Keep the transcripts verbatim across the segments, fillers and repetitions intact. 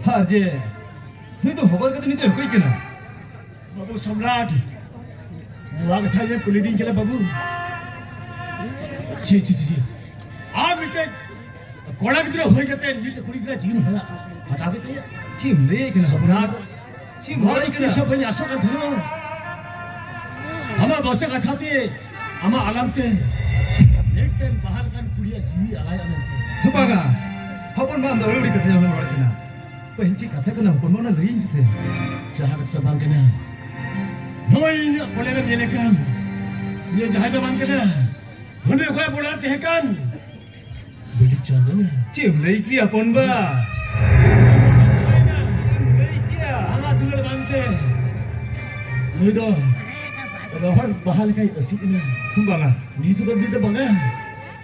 ᱟᱨ ᱡᱮ ᱱᱩᱭ ᱫᱚ ᱦᱚᱵᱚᱨ ᱠᱟᱛᱮ ᱱᱤᱛ ᱫᱚ ᱦᱩᱭ ᱠᱟᱱᱟ᱾ ᱵᱟᱹᱵᱩ ᱥᱚᱢᱨᱟᱴ, ᱱᱚᱣᱟ ᱠᱟᱛᱷᱟ ᱡᱮ ᱠᱩᱞᱤ ᱫᱤᱧ ᱠᱟᱱᱟ ᱵᱟᱹᱵᱩ᱾ ᱪᱷᱤ, ᱪᱷᱤ, ᱪᱷᱤ, ᱪᱷᱤ᱾ ᱟᱢ ᱢᱤᱫᱴᱮᱡ ᱠᱚᱲᱟ ᱜᱤᱫᱽᱨᱟᱹ ᱦᱩᱭ ᱠᱟᱛᱮ ᱢᱤᱫᱴᱮᱡ ᱠᱩᱲᱤ ᱜᱤᱫᱽᱨᱟᱹ ᱡᱤᱣᱤᱢ ᱦᱟᱛᱟᱣ ᱠᱮᱫ ᱛᱟᱭᱟ? ᱪᱮᱫ ᱮᱢ ᱞᱟᱹᱭᱮᱫ ᱠᱟᱱᱟ ᱥᱚᱢᱨᱟᱴ? ᱪᱮᱫ ᱮᱢ ᱱᱚᱣᱟ ᱞᱟᱹᱭᱮᱫ ᱫᱚ ᱠᱟᱱᱟ? ᱛᱤᱥ ᱦᱚᱸ ᱵᱟᱹᱧ ᱟᱥᱚᱜ ᱠᱟᱱ ᱛᱟᱦᱮᱱᱟ᱾ ᱟᱢᱟᱜ ᱢᱚᱪᱟ ᱠᱟᱛᱷᱟ ᱛᱮ, ᱟᱢᱟᱜ ᱟᱞᱟᱝ ᱛᱮ ᱢᱤᱫᱴᱮᱱ ᱵᱟᱦᱟ ᱞᱮᱠᱟᱱ ᱠᱩᱲᱤᱭᱟᱜ ᱡᱤᱣᱤ ᱟᱞᱟᱭᱚᱜᱼᱟ ᱢᱮᱱᱛᱮ᱾ ᱵᱟᱝᱟ, ᱦᱚᱯᱚᱱ ᱵᱟ, ᱟᱢ ᱫᱚ ᱟᱹᱣᱲᱤ ᱠᱟᱛᱷᱟ ᱡᱟᱦᱟᱸ ᱨᱚᱲᱮᱫ ᱠᱟᱱᱟ᱾ ᱯᱟᱹᱧᱪᱤ ᱠᱟᱛᱷᱟ ᱠᱟᱱᱟ, ᱦᱚᱯᱚᱱ ᱵᱟ, ᱚᱱᱟ ᱞᱟᱹᱭᱟᱹᱧ ᱯᱮᱥᱮ᱾ ᱡᱟᱦᱟᱸ ᱠᱟᱛᱷᱟ ᱵᱟᱝ ᱠᱟᱱᱟ᱾ ᱱᱚᱜᱼᱚᱭ ᱤᱧᱟᱹᱜ ᱠᱚᱞᱮ ᱨᱮᱢ ᱧᱮᱞᱮ ᱠᱟᱱ, ᱩᱱᱤ ᱡᱟᱦᱟᱸᱭ ᱫᱚ ᱵᱟᱝ ᱠᱟᱱᱟ᱾ ᱩᱱᱤ ᱚᱠᱚᱭ ᱵᱚᱲᱟ ᱛᱟᱦᱮᱸ ᱠᱟᱱ? ᱵᱤᱞᱤ ᱪᱟᱸᱫᱚ᱾ ᱪᱮᱫ ᱮᱢ ᱞᱟᱹᱭ ᱠᱮᱭᱟ, ᱦᱚᱯᱚᱱ ᱵᱟ? ᱪᱮᱫ ᱮᱢ ᱞᱟᱹᱭ ᱠᱮᱭᱟ? ᱟᱢᱟᱜ ᱫᱩᱞᱟᱹᱲ ᱵᱟᱝᱛᱮ ᱱᱩᱭ ᱫᱚ ᱨᱚᱦᱚᱲ ᱵᱟᱦᱟ ᱞᱮᱠᱟᱭ ᱟᱹᱥᱤᱜ ᱮᱱᱟ᱾ ᱵᱟᱝᱟ᱾ ᱱᱤᱛ ᱫᱚ ᱱᱤᱛ ᱫᱚ ᱵᱟᱝᱟ᱾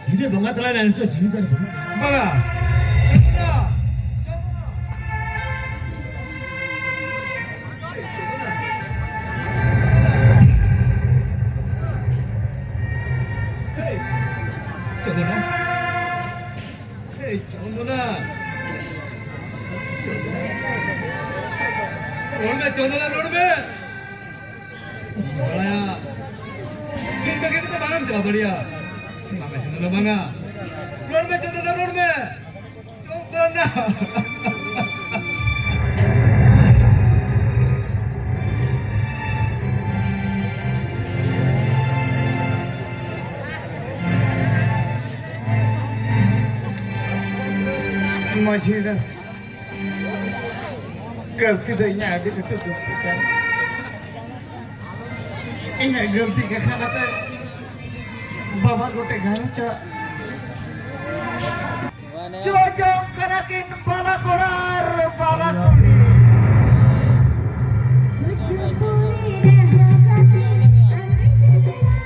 ᱱᱤᱛ ᱫᱚ ᱵᱟᱝᱟ ᱛᱟᱞᱟᱭᱮᱱᱟ, ᱱᱤᱛ ᱫᱚ ᱡᱤᱣᱤ ᱛᱟᱭ ᱵᱟᱹᱱᱩᱜ᱾ ᱵᱟᱝᱟ᱾ ᱦᱮᱭ, ᱪᱚᱸᱫᱚᱱᱟ᱾ ᱦᱮᱭ, ᱪᱚᱸᱫᱚᱱᱟ᱾ ᱨᱚᱲ ᱢᱮ, ᱪᱚᱸᱫᱚᱱᱟ, ᱨᱚᱲ ᱢᱮ᱾ ᱵᱟᱲᱟᱭᱟ᱾ ᱪᱮᱫ ᱞᱮᱠᱟ ᱠᱟᱛᱮ ᱵᱟᱝ ᱪᱟᱞᱟᱣ ᱫᱟᱲᱮᱭᱟᱜᱼᱟ? ᱵᱟᱝᱟ, ᱪᱚᱸᱫᱚᱱᱟ, ᱵᱟᱝᱟ᱾ ᱨᱚᱲ ᱢᱮ, ᱪᱚᱸᱫᱚᱱᱟ, ᱨᱚᱲ ᱢᱮ᱾ ᱢᱟᱹᱡᱷᱤ ᱫᱚ ᱜᱟᱹᱞᱛᱤ ᱫᱚ ᱤᱧᱟᱹᱜ ᱟᱹᱰᱤ ᱞᱟᱹᱴᱩ ᱜᱟᱹᱞᱛᱤ ᱠᱟᱱᱟ᱾ ᱤᱧᱟᱹᱜ ᱜᱟᱹᱞᱛᱤ ᱠᱟᱠᱷᱟᱱ ᱟᱛᱮ ᱵᱟᱵᱟ ᱜᱚᱴᱮ ᱜᱷᱟᱨᱚᱸᱡᱽ ᱟᱜ ᱪᱚ ᱡᱚᱢ ᱠᱟᱱᱟ ᱠᱤᱱ ᱵᱟᱞᱟ ᱠᱚᱲᱟ᱾